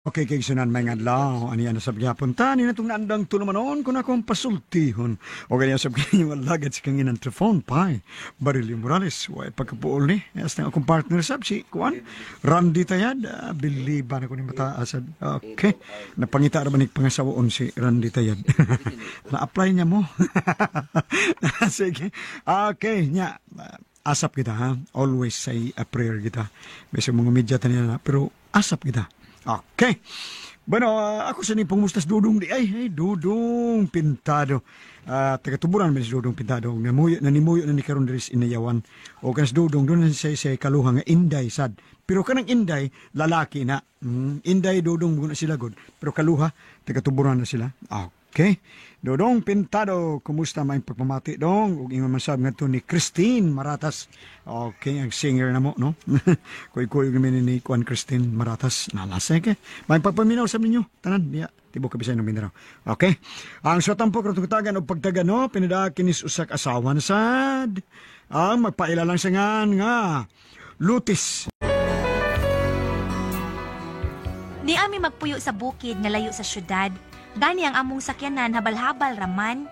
Okay, kay sunan may adlaw ani ana sa gyapon ta ni natong naandang tulumanon kun akong pasultihon. O ganyan sa kanyang alagad sa kanginan telefon pay. Barilio Morales, way pagkapuol ni. As nang akong partner sab si Kuan Randy Tayad, biliban ako ni mataas. Okay. Napangita ra ba ni pangasawaon si Randy Tayad. Na-apply niya mo. Sige. Okay, nya. Asap kita ha. Always say a prayer kita. Bisag mga media tanin na, pero asap kita. Okay. Bueno, ako sa ni pumustas Dudong di ay, ay Dudong Pintado. Taga-tuburan man si Dudong Pintado. Namuyo, nanimuyo na ni karon diri sa Inayawan. O kanas Dudong doon na siya kaluha nga Inday sad. Pero kanang Inday lalaki na. Inday Dudong muna sila god. Pero kaluha taga-tuburan na sila. Okay. Dudong Pintado, kumusta may pagpamati dong? Ug ingon man sab ngadto ni Christine Maratas. Okay, ang singer na mo, no? Kuy-kuy kami ni Kuan Christine Maratas. Nalasay ke. May pagpaminaw sa ninyo. Tanan, niya. Tibok ka Bisaya ng Mindanao. Okay. Ang sa tampok ratong katagan o pagtagan, no? Pinada kinis usak asawa na sad. Ang magpaila lang sa ngan nga. Lutis. Ni ami magpuyo sa bukid nga layo sa syudad. Gani ang among sakyanan habal-habal raman.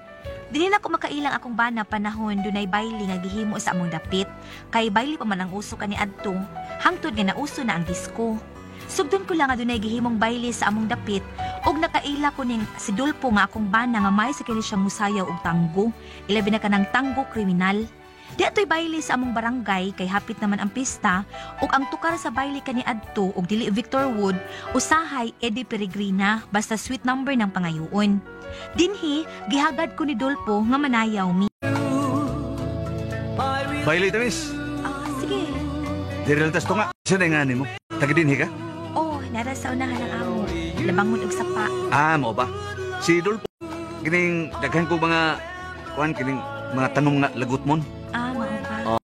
Dili na ko makailang akong bana panahon dunay bayli nga gihimo sa among dapit. Kay bayli pa man ang uso kani adto, hangtod nga nauso na ang disco. Sugdon ko lang nga dunay gihimong bayli sa among dapit ug nakaila ko ning si Dulpo nga akong bana nga may sa kini siya musayaw og tanggo. Ilabi na kanang tanggo kriminal. Di atoy bayli sa among barangay kay hapit naman ang pista ug ang tukar sa bayli kani adto og dili Victor Wood usahay Eddie Peregrina basta sweet number ng pangayoon. Dinhi gihagad ko ni Dolpo nga manayaw mi. Bayli ta, miss. Ah, sige. Diri lang tas tunga. Sa nga nimo? Taga dinhi ka? Oh, nara sa unahan ang amo. Labangon og sapa. Ah, mao ba? Si Dolpo kining daghan ko mga kuan kining mga tanong nga lagot mon. Ah, mao ba? Oh.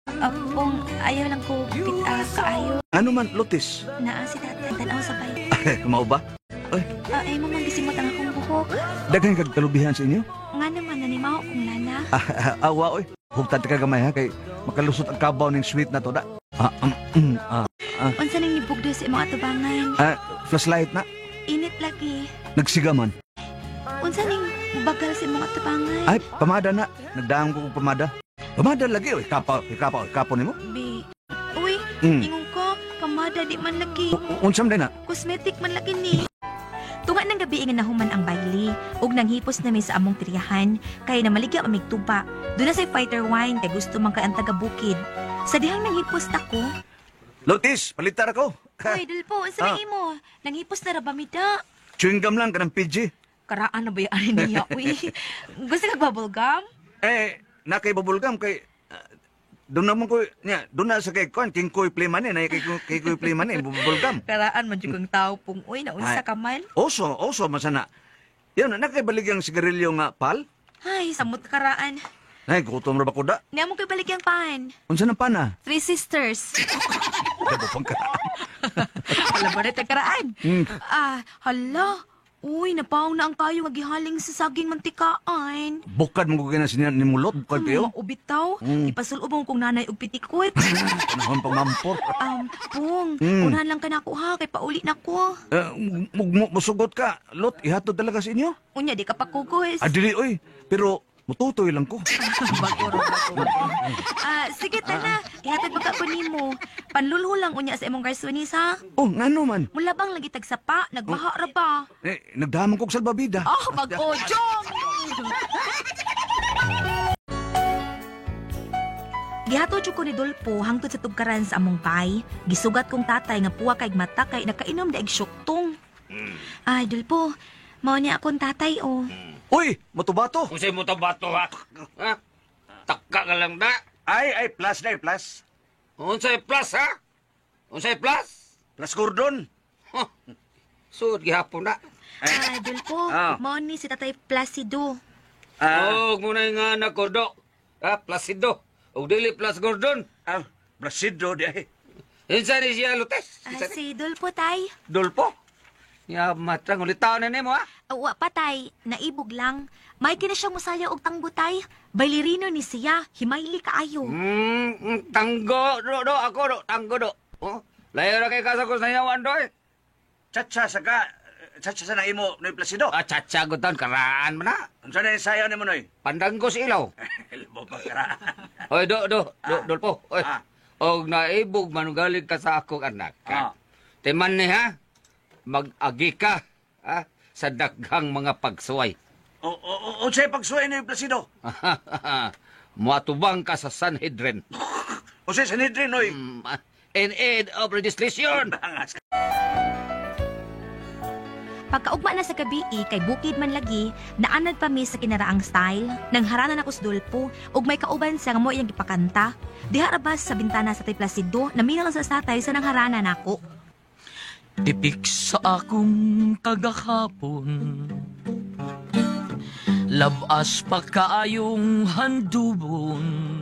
Pong, ayaw lang ko pit kaayo. Ano man Lotis? Naa si tatay tan-aw sa bay. Mao ba? Oy, Ah, ay mo man gisimot ang akong buhok. Daghan kag kalubihan sa inyo. Nga naman nanimaw kong lana. Ah, awa oy. Hugtad ka gamay ha kay makalusot ang kabaw ning sweet na to da. Ah, ah, ah. Unsa nang nibugdo sa imong atubangan? Ah, flashlight na. Init lagi. Nagsiga man. Unsa ning bagal sa imong atubangan? Ay, pamada na. Nagdaang ko og pamada. Pamada lagi oy, kapaw, kapaw, kapo nimo. Be. Uy, ingon ko, pamada di man lagi. Unsa man na? Cosmetic man lagi ni. Tunga ng gabi nga nahuman ang bayli ug nanghipos na mi sa among tiriyahan kay namaligya mamig tuba. Doon na say fighter wine kay gusto man kay ang taga bukid. Sa dihang nanghipos ta ko. Lotis, palitar ako. Uy, Dulpo, unsa na imo? Nanghipos na ra ba mi da? Chewing gum lang kanang PG. Karaan na ba yan niya, uy? Gusto kag bubble gum? Eh, na kay bubble gum kay doon naman ko niya, doon na sa kay kuan king koy play man eh, na kay kay koy play man eh, bubble gum. Karaan man jud kang tao pong uy, naunsa Ay. ka man. Oso, oso man sana. Yan, na kay baligyang sigarilyo nga pal. Ay, samot karaan. Nay, gutom ra ba ko da? Niya mo kay baligyang pan. Unsa nang pana? Three Sisters. Dabo pang karaan. Hala ba rin karaan? Ah, hala. Uy, napaong na ang kayo nga gihaling sa saging mantikaan. Bukad mo ko kina sinya ni mulot, bukad kayo. Ubitaw. Ipasulob mo kong nanay og pitikot. Panahon pang mampor. Pong, unahan lang ka na ako ha, kay pauli na ko. Eh, musugot ka, Lot, ihatod talaga sa inyo. Unya, di ka pa kugos. Ah, dili oy, pero mututoy lang ko. Bago ro, bago. Ah, sige tana, ihatod pa ka ko nimo. Panlulho lang unya sa imong garsonis ha. Oh, ngano man? Mulabang lagi tagsapa, nagbaha ra ba? Eh, nagdamang kog salbabida. Oh, bag-o, Jong! Gihatod jud ko ni Dolpo hangtod sa tugkaran sa among bay. Gisugat kong tatay nga puwa kay mata kay nakainom daig syuktong. Ay, Dolpo, mao niya akong tatay oh. Uy, matubato. Unsay mo tabato ha? Ha? Takka ka lang na. Ay, ay, plus na, plus. Unsay plus ha? Unsay plus? Plus Gordon. Huh. Sud gihapon na. Ay, Dolpo, mao ni si Tatay Placido. Ah. Og mo na nga na Gordo. Ha, Placido. Og dili plus Gordon. Ah, Placido di ay. Unsa ni siya Lutes? Ah, si Dolpo, tay. Dolpo. Ya matrang ulitaw na nimo ha. Wa pa, tay. Naibog lang. May kina siya musaya og tanggo, tay. Bailerino ni siya. Himayli kaayo. Tanggo do do ako do tanggo do. Oh, layo ra kay kasakos na yawan do. Chacha sa ka, chacha sa na imo Noy Placido. Ah, chacha gud taon karaan man na. Unsa na yung sayaw nimo, Noy? Pandanggo sa ilaw. Labo pa karaan. Oy, do do do Dolpo. Oy. Ah. Og naibog manugalig ka sa akong anak. Ah. Ha? Timan ni ha, mag-agi ka ha, sa daghang mga pagsuway. O, o, o, unsay pagsuway, Noy Placido? Muatubang ka sa Sanhedrin. Unsay Sanhedrin, Noy? In aid of legislation. Bangas. Pagkaugma na sa gabi kay bukid man lagi, naanad pa mi sa kinaraang style, nang haranan ako sa Dulpo, ug may kauban siya nga mo iyang gipakanta. Diha ra ba sa bintana sa Tay Placido, namina lang sa tatay sa nangharana nako. Tipik sa akong kagahapon, labas pa kaayong handubon.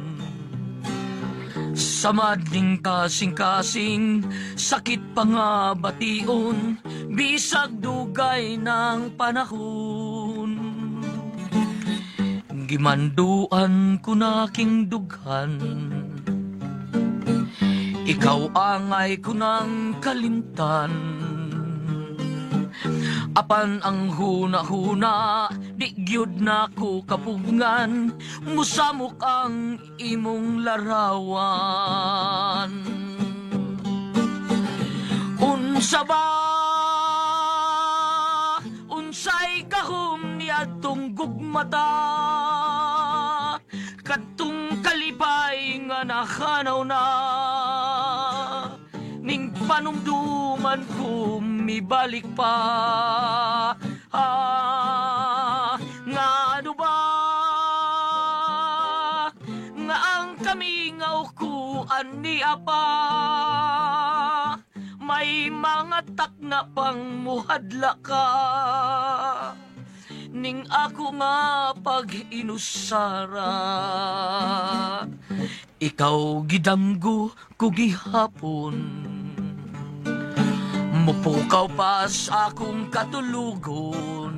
Sa madling kasing-kasing, sakit pa nga bation, bisag dugay ng panahon. Gimanduan ko na king dughan, ikaw angay ko ng kalimtan. Apan ang huna-huna, di gyud na ko kapugngan, musamok ang imong larawan. Unsa ba, unsay gahom niadtong gugmata, kadtong kalipay nga nakanaw na, ning panumduman ko mibalik pa. Ah, ngano ba nga ang kamingaw ko ani apa, may mga takna pang muhadla ka, ning ako nga pag-inusara. Ikaw gidamgo ko gihapon, mupukaw pa sa akong katulugon.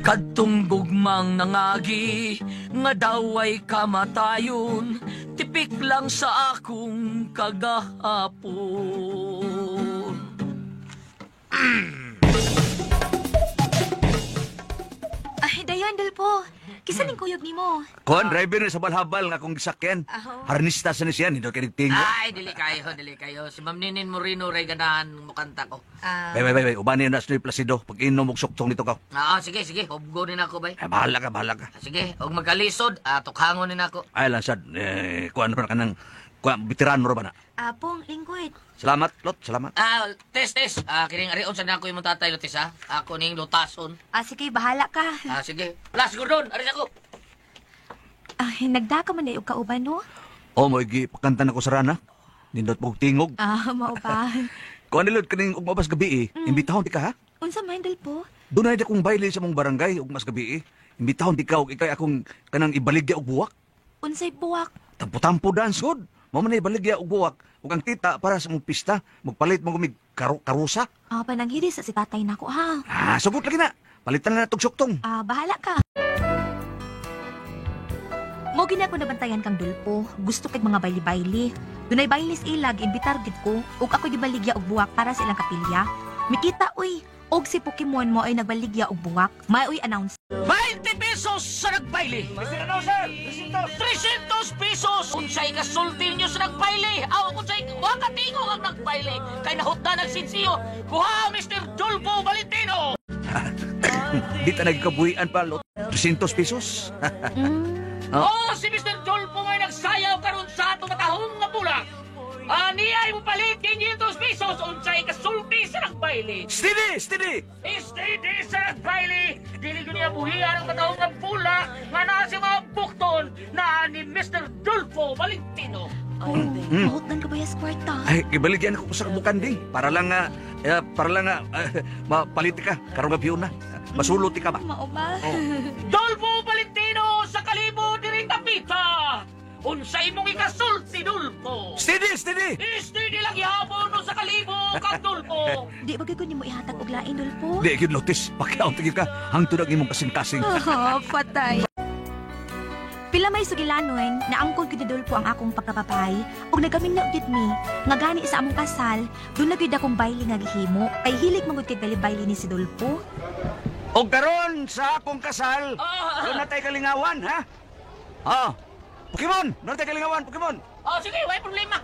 Kadtong gugmang nangagi nga daw ay kamatayon, tipik lang sa akong kagahapon. Ay, dayon Dulpo. Kisa ning kuyog nimo? Kuan, driver ni sa balhabal nga akong gisakyan. Aho. Harnista sa ni siya, hindi kay nagtingo. Ay, dili kayo, dili kayo. Si Ma'am Ninin Moreno ray ganahan mo kanta ko. Ah, Bay, bay, bay, bay, ubanin na sa Noy Placido. Pag inom og suktong nito ka. Ah, sige, sige. Hubgo nin ako, bay. Ay, bahala ka, bahala ka. Ah, sige, og magkalisod, tukhangon nin ako. Ay, lansad, eh, kuan ra ka ng, kuan, veterano ra ba na? Pong lingkod. Salamat, Lot, salamat. Ah, tes, tes. Ah, kining arion sa nako imong tatay, Lotis, ha? Ako ning lutason. Ah, sige, bahala ka. Ah, sige. Las, Gordon, aris ako. Ay, nagdaka man na og kauban, no? O, mo, igi, pakanta na ko sa rana. Nindot mo og tingog. Ah, mao ba? Kuan nilod, kaning ugma bas gabi eh. Imbitahon di ka, ha? Unsa man, Dulpo? Doon na akong baile sa mong barangay, ug mas gabi eh. Imbitahon di ka, ug ikay akong kanang ibaligya og buwak. Unsay buwak? Tampo-tampo dance, god. Mao man na ibaligya og buwak. Ug ang tita para sa mong pista, magpalit mo kumig karusa. Ah, pananghiri sa si tatay nako, ha? Ah, sugot lagi na. Palitan na natog suktong. Ah, bahala ka. Mo gini ako nabantayan kang Dulpo. Gusto kag mga bayli-bayli. Dunay baylis ilag, imbitar gid ko ug ako gibaligya og buwak para sa ilang kapilya. Mikita uy, og si Pokemon mo ay nagbaligya og buwak. May uy announce. 20 pesos sa nagbaile. Mr. Announcer, 300. 300 pesos! Unsay kasulti niyo sa nagbaile? Aw, unsay wakatingog ang nagbaile. Kay nahutda nagsinsiyo. Kuha, Mr. Dolfo Valentino! Di ta nagkabuhian pa, Lot. 300 pesos. Oh. Oh, si Mr. Dolfo ngay nagsayaw karon sa ato matahong nga bulak. Ani ay mupalit 500 pesos unsay kasulti sa nagbaile. Steady, steady. Steady sa nagbaile. Dili gyud niya buhian ang matahong nga bulak nga naa si mga bukton na ni Mr. Dolfo Valentino. Oh, mahutdan ka ba ya kwarta? Ay, ibaligyan ako sa bukanding para lang mapalit ka karong gabi na. Masulot ka ba? Mao ba? Dolfo Valentino sa kalibo diri tapita. Unsay imong ikasulti, Dolfo? Steady, steady. Steady lang gihapon no sa kalibo kang Dolfo. Di ba gyud ko nimo ihatag og lain, Dolfo? Di gyud Lotis, pakiaw tigil ka. Hangtod ang imong kasing-kasing. Oh, patay. Pila Pila may sugilanon, naangkon gyud ni Dolpo ang akong pagkapapay ug nagaminyo gyud mi nga gani sa among kasal, duna gyud akong baili nga gihimo kay hilig man gud kay baili ni si Dolpo. Og karon sa akong kasal, doon na tayo kalingawan, ha? Oh, Pokemon! Doon tayo kalingawan, Pokemon! Oh, sige, way problema.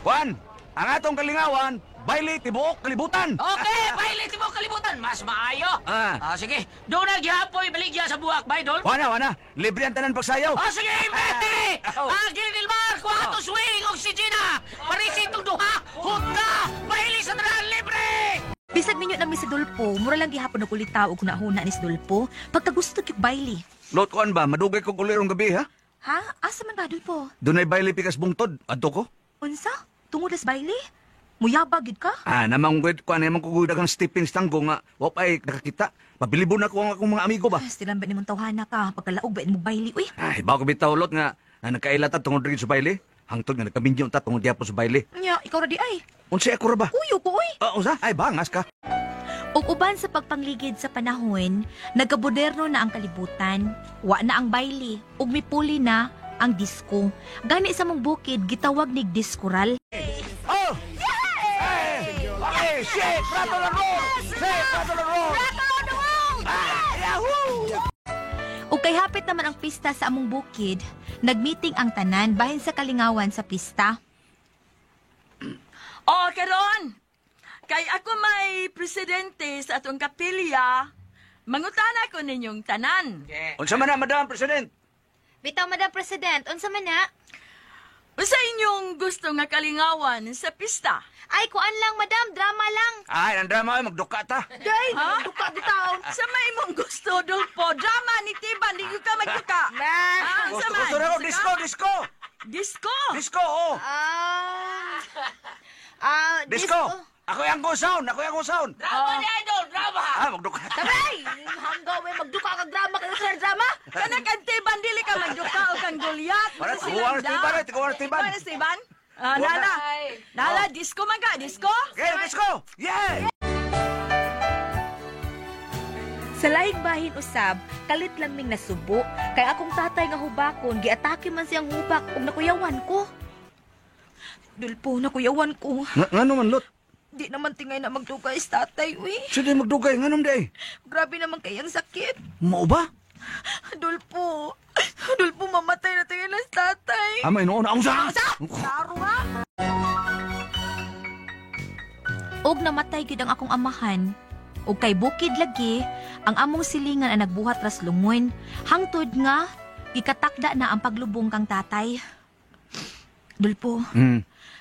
Juan, ang atong kalingawan, baile tibuok kalibutan! Okay, baile mo kalibutan. Mas maayo. Ah. Ah, sige. Doon na gihapoy baligya sa buwak, bay dol. Wana, wana, libre ang tanan pagsayaw. Oh, sige, Betty! Oh. Ah, Gilid Ilmar, kuha to swing og si Gina. Parisi itong duha, huta, baile sa tanan, libre! Bisag minyo nami si Dolpo, mura lang gihapon og ulitaw og hunahuna ni si Dolpo pagkagusto gyud baili. Lot koan ba, madugay kog uli rong gabi, ha? Ha? Asa man ba Dolpo? Dunay baile pikas bungtod, adto ko. Unsa? Tungod sa baili? Muyabag gyud ka? Ah, namang gud kuan namang kog daghang Stephen Stango nga wa pa ay nakakita. Pabilibon ako ang akong mga amigo ba. Silang ba nimong tawhana ka? Pagkalaog ba mo baili uy? Ay, bago bitaw lot nga na nagkaila ta tungod rin sa baile. Hangtod nga nagkaminyo ta tungod diapon sa baile. Nya, ikaw ra di ay. Unsa ako ra ba? Uyo ko uy. Ah, unsa? Ay, bangas ka. Ug uban sa pagpangligid sa panahon, nagkaboderno na ang kalibutan. Wa na ang baili ug mipuli na ang disco. Gani sa mong bukid gitawag nig diskural. Oh! Hey! Okay, shit! Rattle and roll! Shit, rattle and roll! Ah, yahoo! Ug kay hapit naman ang pista sa among bukid, nagmeeting ang tanan bahin sa kalingawan sa pista. Oh, karon. Kay ako may presidente sa atong kapilya. Mangutana ko ninyong tanan. Unsa man na, Madam President? Bitaw Madam President, unsa man na? Unsa inyong gusto nga kalingawan sa pista? Ay kuan lang madam, drama lang. Ay, ang drama ay magduka ta. Day, Ha? duka bitaw. Sa may imong gusto, Dolpo. Drama ni Tiban, di ka magduka. Ah, Gusto, unsa man? gusto na ako, Gusto disco, ka? disco! Disco! Disco, oh! Ah, Disco! Ako yung go sound, ako yung go sound. Drama ni Idol, drama! Ah, magduka ta. Tabay! Hanggaw eh, magduka kag drama kayo sa drama. Kana kang Tiban, dili ka magduka o kang Goliath. Para, Gusto tiguan silang na Tiban, da. eh, tiguan na Tiban. Tiguan na Tiban? Ah, Tiguan na. nala. Nala, disco man ka, disco? Okay, disco! Yeah! Sa lahing bahin usab, kalit lang ming nasubo. Kay akong tatay nga hubakon, giatake man siyang hubak ug nakuyawan ko. Dulpo, nakuyawan ko. Nga naman, Lot? Di naman tingay na magdugay sa tatay, uy. Sige, magdugay. Nga naman di ay. Grabe naman kay ang sakit. Mao ba? Dulpo, Dulpo, mamatay na tingay na sa tatay. Amay noon, ang sa! Klaro ha? Og namatay gyud ang akong amahan. Og kay bukid lagi, ang among silingan ang nagbuhat ras lungon. Hangtod nga, gikatakda na ang paglubong kang tatay. Dulpo,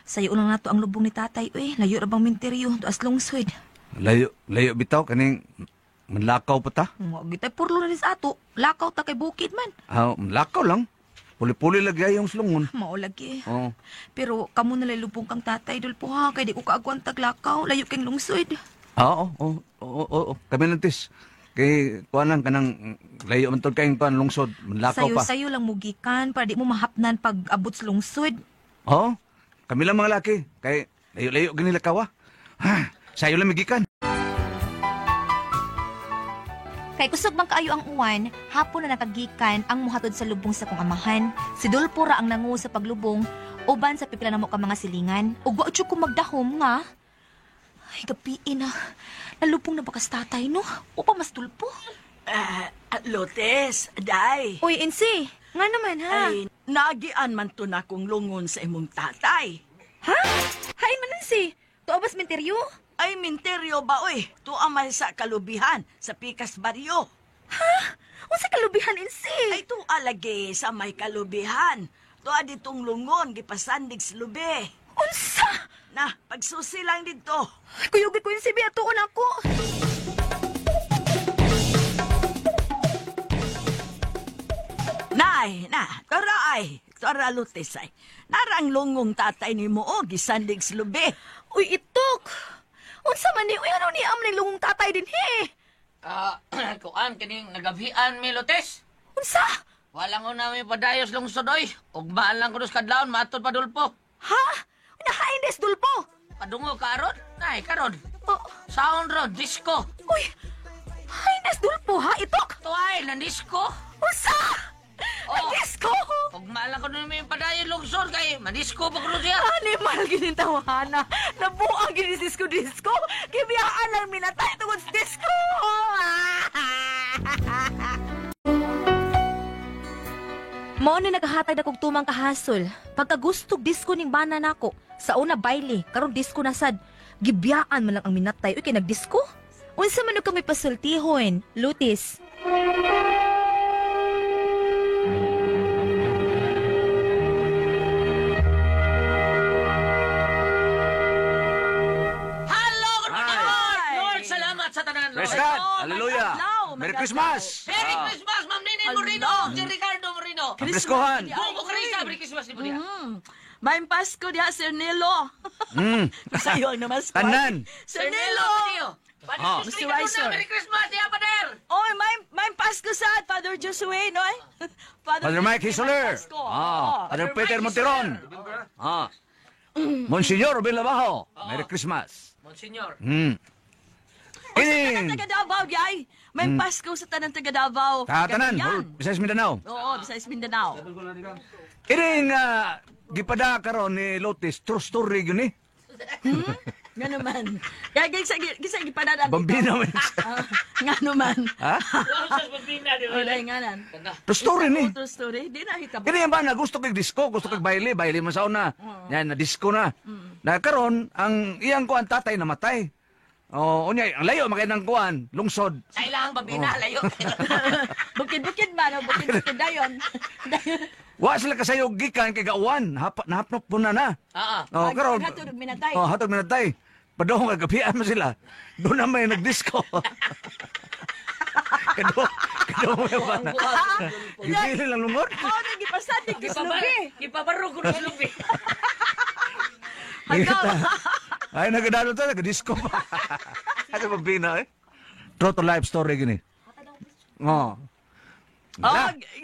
sayo lang nato ang lubong ni tatay. Uy, layo ra bang minteryo, tuas lungsod. Layo, layo bitaw, kaning manlakaw pa ta. Wa gitay purlo na ni sa ato. Lakaw ta kay bukid man. Ah, manlakaw lang. Puli-puli lagi ay yung slungon. Mao lagi. Oh. Pero kamo na lubong kang tatay, Dulpo ha, kay di ko kaagwantag lakaw, layo kay lungsod. Ah, oo, oo, oo, oo. Kami lang tis. Kay, kuan lang, kanang layo man tol kayong kuan lungsod. Manlakaw pa. Sayo-sayo lang mugikan para di mo mahapnan pag abot sa lungsod. Oo. Kami lang mga laki. Kay, layo-layo ganila kawa. Ha, sayo lang migikan. Kay kusog man kaayo ang uwan, hapon na nakagikan ang muhatod sa lubong sa kong amahan. Si Dolpo ra ang nangu sa paglubong, uban sa pipila namo ka mga silingan. Ug wa jud ko magdahom nga. Ay, gabiin na. Nalubong na ba kas tatay, no? O pa mas Dolpo? Ah, Lotes, day. Uy, Insi, nga naman ha? Ay, nagian man to na kong lungon sa imong tatay. Ha? Hay man, Insi. Tuwa bas menteryo? Ay, minteryo ba, oy? Tuwa man sa kalubihan, sa Pikas Baryo. Unsa kalubihan, Insi? Ay, tuwa lagi sa may kalubihan. Tuwa ditong lungon, gipasandig sa lubi. Unsa? Na, pagsusi lang dito. Kuyugi ko Insi, biatuon ako. Nay, na, tara ay. Tara, Lutes ay. Narang lungong tatay ni mo, oh, gisandig sa lubi. Uy, itok! Unsa man ni? Uy, ano ni am ning lungong tatay din, he? Ah, kuan kining nagabhian mi Lotes. Unsa? Walang una mi padayos lungsod oy. Ugmaan lang kunos kadlawon matud pa Dulpo. Ha? Nahain des dulpo! Padungo karon? Nay karon. Oh, Sound road disco. uy! Hain des dulpo, ha? Itok! Tuay na disco. Unsa? Nag-disco! Ugma lang ko na may padayon lungsod kay manisko pa kuno siya. Animal gini tawhana. Nabuang gini disco disco. Gibiyaan lang minatay tungod sa disco. Mao ni naghahatag na kog tumang kahasol. Pagkagustog disco ning bana nako. Sa una baile, karon disco na sad. Gibiyaan man lang ang minatay uy kay nagdisco. Unsa man og kami pasultihon, Lutis. Hello, good morning, Lord. Lord, salamat sa tanan, Lord. Praise God! Oh, Hallelujah! mag-adlaw, Merry mag-adlaw. Christmas! Merry Christmas, Ma'am Nene Moreno, si Ricardo Moreno. Ang Preskohan! Buko Krista, Merry Christmas ni Budia. May Pasko diha, Sir Nilo. Sa iyo ang namasko. Tanan. Sir Nilo! Father Ah. Josue, Mr. Weiser. Merry Christmas, diha, Father. Oy, may Pasko sa Father Josue, no? eh? Father Mike Josue, Hisoler. may Pasko. Ah, Oo. Father Peter Monteron. Ah. Monsignor Ruben Labajo. Merry Christmas. Monsignor. Sa tanan Kining taga Davao, yay. May Pasko sa tanan taga Davao. Tatanan, Ganyan. Bisayas Mindanao. Oo, Visayas Mindanao. Kining gipada karon ni Lotis, true story gyud ni. Nga naman. Kaya gisa gisa gipadadaan. Bambino man. Ah, nga naman. Ha? Wow, sa Bambina, di ba? Wala nga nan. True story ni. True story. Di na hitabo. Kini ang bana gusto kay disco, gusto kay baile, baile man sa una. Yan na disco na. Na karon ang iyang kuan tatay namatay. Oh, unya ang layo makay ng kuan, lungsod. Sa ilang Bambina, layo. Bukid-bukid ba no? Bukid-bukid dayon. Dayon. Wa sila kasayog gikan kay gauwan, hap nahapnok po na na. Ah, Oh, karon. Hatod og minatay. Oh, hatod minatay. Padong kagabian man sila. Doon na may nagdisco. Kado, kado may bana. Gipili lang lungod. Mao na gipasad ni Kislubi. Gipabaro ko na lubi. Hanggang Ay, nagadalo ta, nagdisco pa. Ano ba bina eh? True to life story gini. Oh. Oh,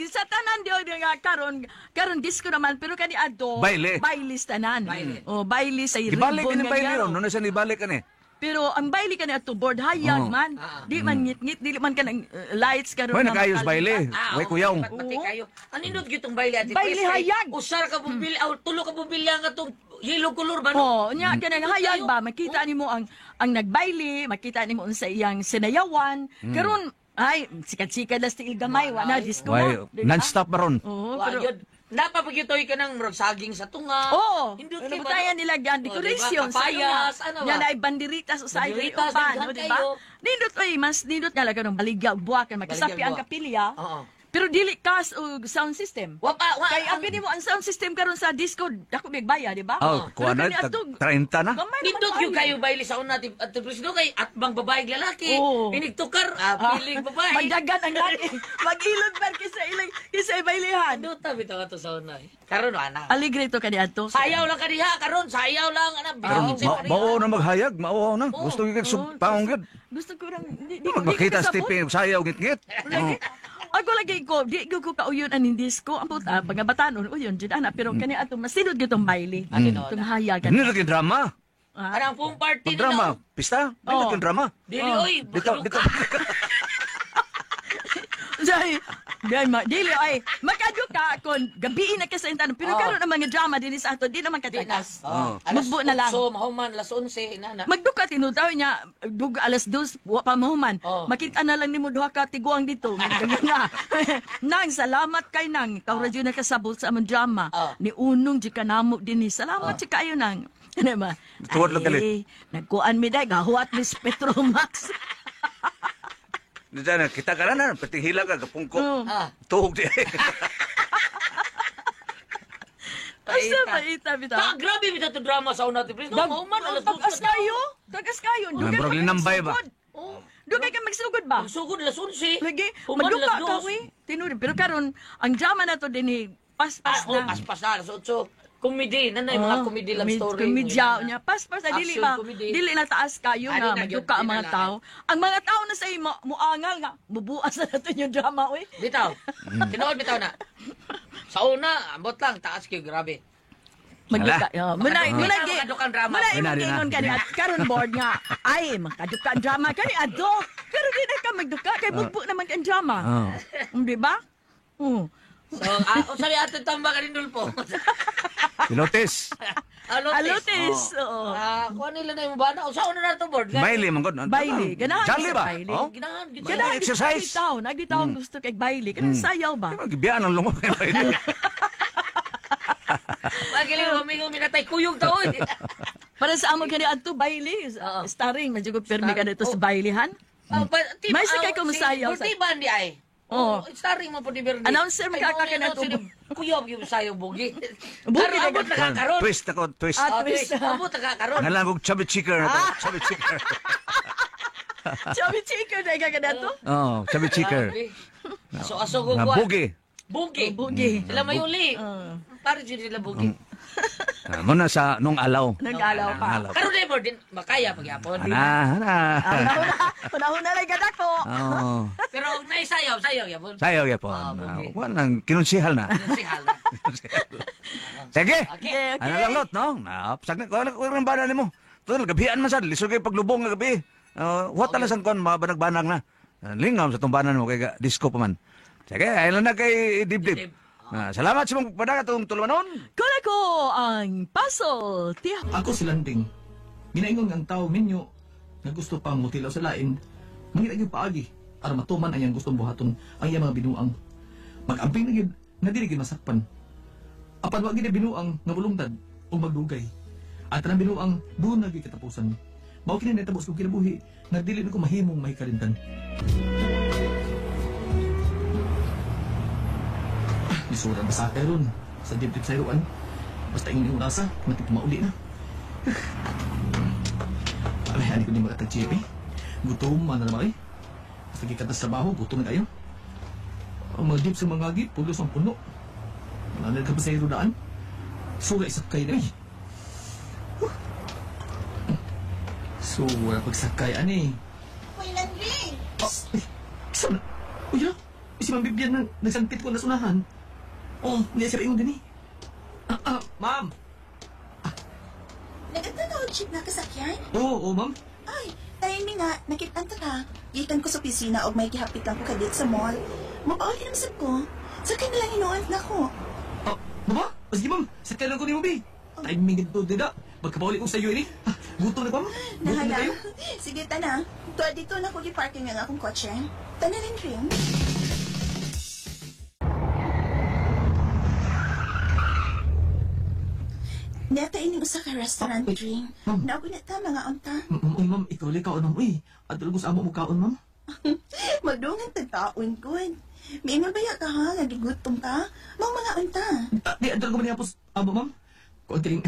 sa tanan di nga karon karon disco naman pero kani adto Baile. Baile sa tanan. Oh, baile sa Gibalik ribbon ini nga baile yaro. ron, no na siya nibalik ani. Pero ang baile kani adto board hayag Oh. man. Di man ngit-ngit, dili man kanang lights karon. Hoy nga nagayos makalipat. baile. Way kuyaw. Pati kayo. Ano nindot gyud baile ati? Baile Pres, kay hayag. Usar ka bumbilya, aw, tulo ka bumbilya nga tong yellow color ba no? Oh, nya kanang hayag ba makita nimo ang nagbaile, makita nimo unsa iyang sinayawan. Karon ay sikat-sikat las tiil gamay wa na disco Way na. Di ba? non-stop ba ron? Oo, Wa pero yun. Napapagyutoy ka ng murag saging sa tunga. Oo. Hindot kay ba, Nabutayan no? nila yan. Oh, Decoration. diba? Kapayas, ano ba? Yan ay banderitas sa Banderitas, upan, daghan no, di ba? kayo. Nindot oy, mas nindot nga lang kanong baligya buwa kan makasapi Baligya ang buwa. kapilya. Oo. Pero dili kas og sound system. Wa pa, wa. Kay abi nimo ang sound system karon sa disco, dako bigaya, di ba? Oh, kuha Pero na, kani tag atog, 30 na. gamay naman Nindot kaayo. yung kayo baile sa una at at Pres, no kay atbang babae ug lalaki. Oo. Inigtukar, piling babae. Magdagan ang laki. Mag-ilog man kaysa ilang kaysa ibaylihan. Nindot ta bitaw ato sa una. eh. Karon wa na. Aligre to kani adto. Sayaw lang kaniha karon, sayaw lang ana. Karon Bitin sa mao na maghayag, mao na. Oo. Gusto gyud Oo, sub paong gyud. Gusto ko lang di, di, di ko Magmakita sa kasabot. TV sayaw ngit-ngit. Lagi. Ako lagi ko, di ko ko kauyon aning disco. Ang puta, mga batanon, uyon, jud ana. Pero kani ato, masinod gitong baile. Itong hayagan. Hindi lagi drama. Ah. Anang pong party Pag drama, pista, hindi Oo. lagi drama. Dili oy, Dito, dito. Dahil, dahil, ma, dili, ay, makaduka kon gabiin na kasi ang tanong. Pero karon ang mga drama din sa ato, di naman katagas. Oh. Mugbo na lang. So, mahuman, alas 11, ina na. Magduka tinutaw niya dug alas 2 wa pa mahuman. Oh. Makita na lang nimo duha ka tiguang dito. Nga. Nang salamat kay nang ikaw ra jud nakasabot sa among drama. Oh. Ni unong jud ka namo dinhi. Salamat jud kayo nang. Ano ba? Tuwad lang galit. Ay, Nagkuan mi day gahuat mi sa Petromax. Dito na, kita ka na na, pati hila ka, kapungko. Oo. Ah. Tuhog di. Asa maita bitaw. Ta, grabe bitaw to drama sa una, Pres. No, mahuman, alas 12. Tagas kayo. Tagas kayo. Dugay Murag ka linambay ba? magsugod. Dugay ka magsugod ba? Magsugod, alas 11. Lagi, Human, magduka alas ka, 2. we. Tinuri. Pero karon ang drama na to din eh, paspas Ah, oh, na. paspas na, alas 8. Comedy, nanay, mga Oh, comedy love story. Komedya niya. Paspas na, dili Action ba? comedy. Dili na taas kayo Ah, nga, di na, magduka ang di na mga na. tao. Ang mga tao na sa imo, muangal nga, mubuas na natin yung drama, we. Bitaw. Tinuod bitaw na. Sa una, ambot lang, taas kayo, grabe. Magduka. Oh, muna, Makaduka. muna, Makaduka ang drama. Muna, Muna, imong di na. giingon kani at karon board nga. Ay, makaduka ang drama kani ado. Pero di na ka magduka kay bugbo naman ang drama. Oh. Di ba? Oh. So, sabi ato tambak ni Dulpo. Pilotes. Alotes. Alotes. Oo. Kuha nila na yung bana. Usa na na to board. Baile man gud. Baile. Ganahan Jolly sa ba? baile. Oh? Ginahan gid. Ganahan Exercise. Nagditaon, nagditaon gusto kay baile. Kanang sayaw ba? Gibiyaan ang lungo kay baile. Pagili amigo minatay kuyog ta oy. Para sa amo kani adto baile, Oo. starring medyo ko pirmi ka dito sa Oh. bailehan. May sakay ko masayaw sa- Sa ba di ay? Oo. Oh, starring mo po di Bernie. Announcer, makakaka na to. Kuyog yung sayo bugi. Bugi Karon, na abot na ka karon. Twist ako, twist. Ah, Ah, twist. twist. Abot na ka karon. Ngalan kog chubby chicker na to. Chubby chicker. Chubby chicken na ka kadto. Oh, chubby chicker. Grabe. Aso aso ko Nga kuwan. bugi. Bugi. Bugi. Sila mayuli. Pare jud sila bugi. Muna sa nung alaw. Nag-alaw pa. Alaw. Karon na board din makaya pagyapon. Ana, ana. Hunahuna, hunahuna lang kadako. Oh. Pero naisayaw, sayaw yapon. Sayaw yapon. Ah, bugi. Wala nang kinunsihal na. Sihal na. Sige. Okay. Okay, Ano okay. lang lot, no? Na, saglit ko ko rin bana nimo. Tol, gabihan man sad, lisod kay paglubong nga gabi. What na lang kon mabanag-banag na. Lingam sa tumbanan mo kay disco pa man. Sige, ayun na kay Dibdib. Salamat sa mong padagat atong tulumanon. Kula ko ang puzzle. Tiha. Ako si Landing. Ginaingon nga ang tao minyo nga gusto pang mutilaw sa lain, mangita gyud paagi aron matuman ang iyang gustong buhaton ang iyang mga binuang. Magamping na gyud nga dili gyud masakpan. Apan wa gyud binuang nga bulungtad o magdugay. Ang tanang binuang doon na gyud katapusan. Mao kini nahitabo sa kong kinabuhi nga dili na ko mahimong mahikalimtan. Lisuran ba sa ron sa dibdib sa iruan. Basta ingon yung rasa, matip mauli na. Ay, ani ko di makatag GP. Gutom man na naman eh. Basta gikat na sa trabaho, gutom na kayo. Ang mga jeep sa mga gi, pulos ang puno. Wala na ka pa sa irudaan. Sugay sakay na eh. Huh. So, wala pagsakay, ani. Hoy, Landry! Oh, ay, isa na. Uy, ah, si Ma'am Bibian na nagsangkit ko na sunahan. Oh, hindi siya ingon din eh. Ma'am! Nagatanaw jeep na kasakyan? Oo, oo, ma'am. Ay, timing nga, nakitaan ta ka. Gikan ko sa opisina og may gihapit lang ko kadit sa mall. Mapauli naman sab ko. Sakay na lang hinuon na ko. Oh, mama? O, sige, ma'am. Sakay lang ko ni Mobi. Timing ganito, dida. Magkapauli ko sa iyo, ini. Gutom na ko, ma'am. Gutom na Nahala. kayo. Sige, tana. Tuwa dito na ko gi-parking ang akong kotse. Tana Landry. Neta ining usa ka restaurant Ay, drink. ma'am. Naoy na ta mga unta. Uy, ma'am, ikaw ulit kaon, ma'am. Uy, adol ko sa amo mo kaon, ma'am. Magdungan tagtaon good. Miingon ba ya ka ha? Nga gigutom ka? Mao mga unta. Di, adol ko man niya po amo, ma'am. Konting,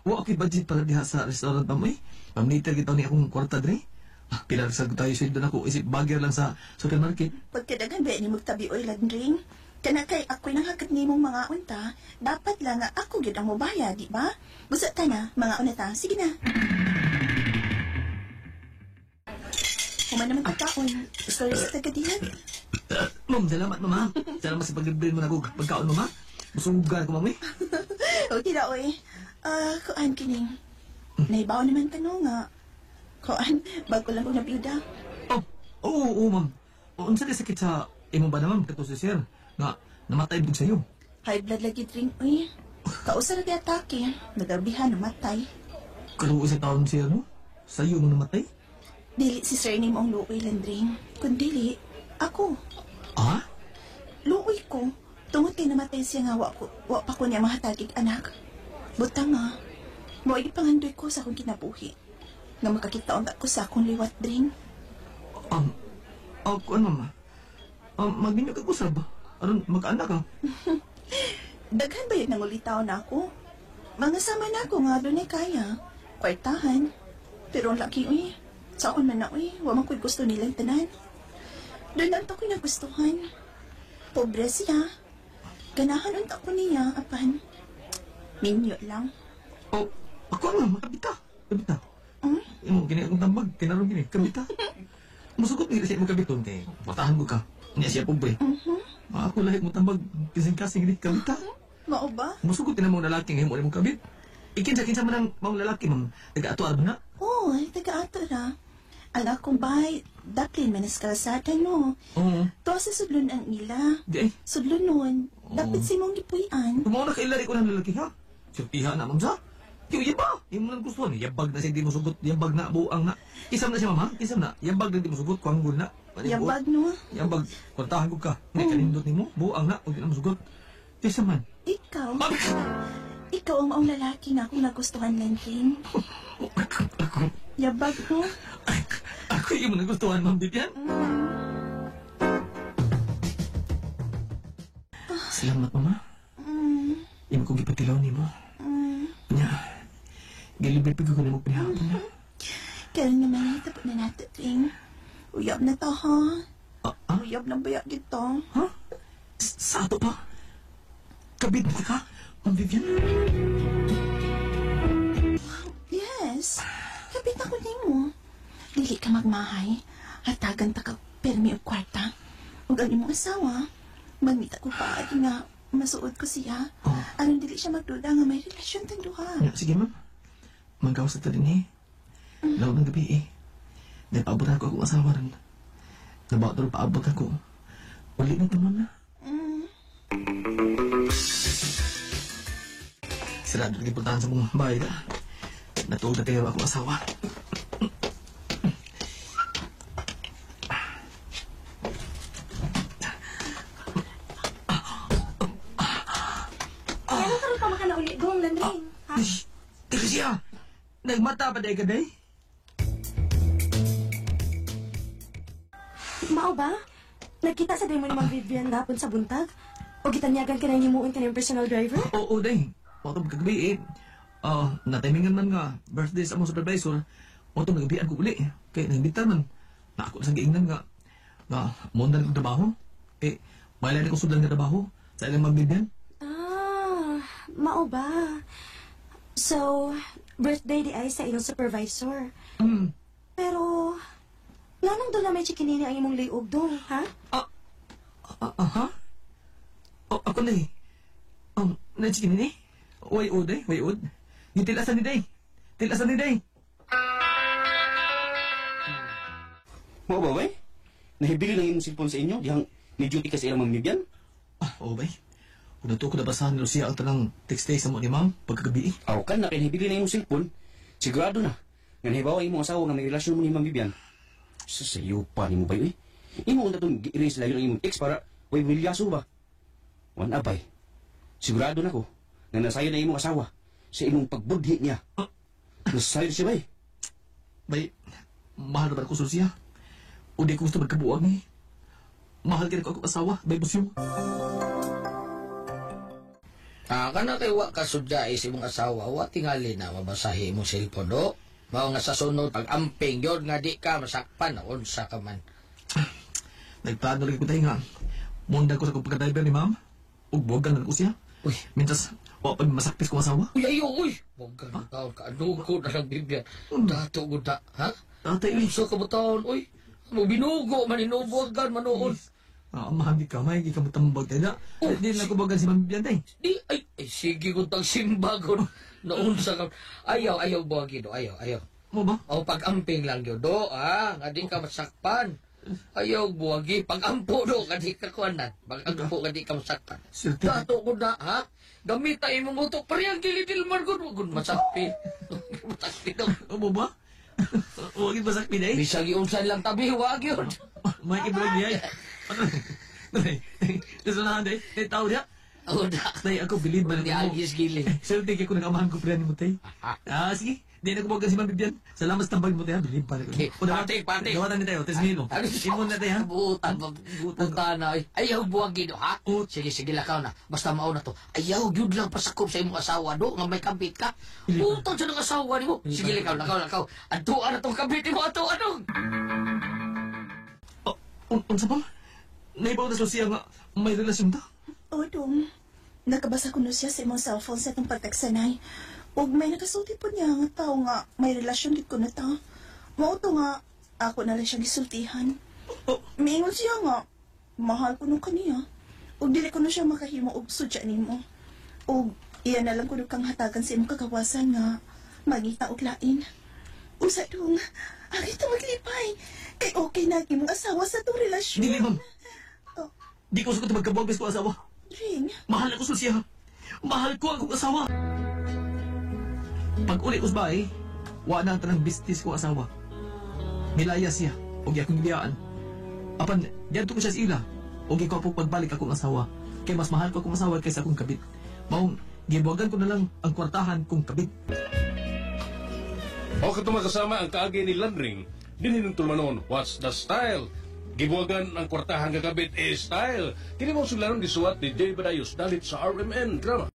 wa okay budget para diha sa restaurant, ma'am. Uy, ma'am, later kita ni akong kwarta dre. Pilar sa tayo sweldo na ko. Isip bagger lang sa supermarket. Pagkadagan ba ni magtabi oy landring? Kana kay ako'y nanghakat nimong mga unta, dapat lang nga ako gyud ang mobayad, di ba? Busa ta na, mga unta. Sige na. Human naman pagkaon. Sorry sa tagadihan. Ma'am, salamat, ma'am, ha. Salamat sa paglibre mo na ako pagkaon, ma'am, ha. Musugan ko, ma'am, eh. Okay na, oy. Kuan kining. Naibaw naman ka no nga. Kuan, bago lang ko nabiyuda. Oh, oo, oo, ma'am. O, unsa di sakit sa imo ba na, ma'am, kato si sir, nga namatay bug sa'yo. High blood lagi drink, oy. Kausa ra atake. Nagabihan, namatay. Kaluoy sa taon sir, no? Sa'yo mo namatay? Dili si sir ni mo ang luoy landring. Kundili, ako. Ah? Luoy ko. Tungod kay namatay siya nga wa pa ko niya mahatagig anak. Buta nga, mao ipangandoy ko sa akong kinabuhi. Nga makakita unta ko sa akong liwat drink. Kuan, ma'am. Magminyo ka usab. Aron magkaanak ka. Daghan ba yun nang ulitaw na ako? Mga sama na ako nga doon ay kaya. Kwartahan. Pero ang laki, uy. Sa akon man na, uy. Wa man ko'y gusto nilang tanan. Doon lang to ko'y nagustuhan. Pobre siya. Ganahan unta ko niya, apan. Minyo lang. Oh, ako ma'am, kabita. Kabita. Hmm? Imo kini akong tambag, kinaron kini, kabita. Musugot ni siya mo kabiton kay batahan ko ka. Niya siya pobre. Ako lahi mo tambag, kasing-kasing ni kabita. Mao ba? Musugot na mong lalaki ngayon mo mong kabit. Ikinsa-kinsa man ang mga lalaki, ma'am. Taga-ato na. Oo, taga-ato ra. Ang akong bahay, daplin man sa kalsada, no? Oo. Tuwa sa sudlon ang ila. Di ay. Sudlon nun, dapat si mong gipuy-an. Tumaw na kailari ko ng lalaki ha. Sirtiha na ma'am sa. Kiyo ba? Imo lang gusto ni yabag na siya di mo sugot, yabag na buang na. Isam na siya ma'am ha? Isam na. Yabag na di mo sugot, kuanggol na. Yabag, no? Yabag, kwartahan ko ka. May kanindot nimo, buang na, ug di na mo sugot. Isam man. Ikaw? Ma'am! Ikaw ang maong lalaki na akong nagustuhan, Lenting. Ako, Yabag, no? ako yung nagustuhan, Ma'am Vivian. Salamat, Mama. Imo kong gipatilaw nimo. Nya, gilibre pa ko nimo panihapon na. Kaya naman, tapos na nato, Ting. Uyab na to, ha? Ah, ah? Uyab na baya gito. Ha? Sa ato pa? Kabit na ka, Ma'am Vivian? Yes. Kapit ako nimo. Dili ka magmahay. Hatagan ta ka permi og kwarta. Ug ang imong asawa, mangita ko pa nga masuod ko siya. Oh. Aron dili siya magduda nga may relasyon tang duha. Nya, sige, ma'am. Magawas na ta din eh. Lawag ng gabi eh. Dahil paabot ako akong asawa rin. Nabaot na paabot ako. Uli na ito, ma'am na. Sarado lagi puntahan sa mga bahay na. Natuog na tayo akong asawa. Ano karon pa makanauli dong, Landring? Ha? Ish! Teka siya! Nagmata pa dahil ka day? Mao ba? Nagkita sa demo ni Ma'am Vivian gahapon sa buntag? O gitanyagan ka na himuon ka ng personal driver? Oo, day. Wato kagabi eh. Ah, natimingan man nga birthday sa among supervisor. Wato nagabian ko uli. Kay nangbitan man. Na ako sa giingnan nga nga mondan kong trabaho. Eh, may ko sudan nga trabaho sa ilang mabibyan. Ah, mao ba? So, birthday di ay sa inyong supervisor. Mm. Pero, nganong doon na may chikinini ang imong liog dong, ha? Ah, ah, aha? Oh, ako na eh. Na chicken ni? Way ud eh, way ud. Gitilasan ni day. Tilasan ni day. Mao ba, bay? Nahibili lang imong cellphone sa inyo, dihang ni duty ka sa ilang mamibyan? Ah, oo bay. Kung nato ko nabasahan ni Lucia ang tanang text day sa mo ni ma'am pagkagabi eh. Aw kan na kay nahibili na imong cellphone, sigurado na. Nga nahibaw ang imong asawa nga may relasyon mo ni Ma'am Bibian. Sa sayo pa nimo bay, eh. Imo unta tong gi-erase layo ang imong text para way milyaso ba? Wan abay. Sigurado na ko nga nasayo na imong asawa sa imong pagbudhi niya. Nasayo siya bay. Bay, mahal na ba ako sa Lucia? O di ko gusto magkabuang eh. Mahal ka na ko akong asawa, bay busyo. Ah, kana kay wa ka sudya sa imong asawa, wa tingali na mabasahi imong cellphone do. Mao nga sa sunod pag amping yun nga di ka masakpan unsa ka man. Nagplano lagi ko tayo nga. Munda ko sa kong pagka-driver ni ma'am. Ug buwagan na ko siya. Uy. Mintas, wa pa masakpis kong asawa. Uy ayo uy. Wag ka na taon ka anugo na lang Biblia. Dato gud na, ha? Tatay, uy. Unsa ka ba taon uy? Mo binugo man inubuwagan manuon. Ah, mahal ka, may ka matambag tayo na. Oh, Di na ko bagan si Ma'am Bibian tay. Di ay, ay sige kung tang simba gud. Naunsa ka. Ayaw ayaw buwagi do, ayaw ayaw. Mo ba? O pag-amping lang yun do, ah, nga di ka masakpan. Ayaw buwagi, pag-ampo do, nga di ka kuanan. Pag-ampo nga di ka masakpan. Swerte. Dato ko na, ha? Gamita imong utok, parehang gilidilmar gud, wag gud masakpi. Masakpi do. Mo ba? Huwag masakpin eh. Bisag iunsan lang tabi, wag yun. May kibulag niya eh. Dali, dali, dali, dali, tao niya. O na. Tay, ako bilid man Ni mo. Agis gili. Swerte kay ko nag-amahan ko pre ni mo tay. Ah, sige. Di na ko bagan si Ma'am Bibian. Salamat sa tambag mo tay, ha. Bilib pa rin. Okay. Pati, pati. Gawatan ni tayo. Tes Milo. Ano Imon na tay, ha. Butan, butan na. Ayaw buwagi do, ha? Oh. Sige, sige, lakaw na. Basta mao na to. Ayaw, yun lang pasakop sa imong asawa do, nga may kabit ka. Butan sa ng asawa nimo. Sige, lakaw, lakaw, lakaw. Antuan na tong kabit nimo, ato, anong? Oh, unsa pa? Naibaw na sa Lucia nga may relasyon ta. O, dong. Nakabasa ko no siya sa imong cellphone sa itong pagtagsanay. Ug may nakasulti po niya nga tao nga may relasyon gid ko na ta. Mao to nga ako na lang siya gisultihan. Oh, Miingon siya nga mahal ko nung kaniya. Ug dili ko no siya makahimo og sudya nimo. Ug iya na lang kuno kang hatagan sa imong kagawasan nga mangita og lain. Usa dong, agi ta maglipay. Kay okay na ang imong asawa sa atong relasyon. Dili, ma'am. Di ko sugot magkabuwag ko asawa. Dring. Mahal ako sa siya. Mahal ko ang akong asawa. Pag uli ko sa bahay, wa na ang tanang business ko asawa. Nilaya siya, og akong gibiyaan. Apan, diadto ko siya sa ila, og ikaw po pagbalik akong asawa. Kay mas mahal ko akong asawa kaysa akong kabit. Maong, gibuwagan ko na lang ang kwartahan kong kabit. O katong kasama ang kaagi ni Landring, dinhi ng tulumanon, what's the style? Gibuwagan ang kwartahan kakabit eh style. Kini mo sulanon gisuwat ni Jay Badayos dalit sa RMN Drama.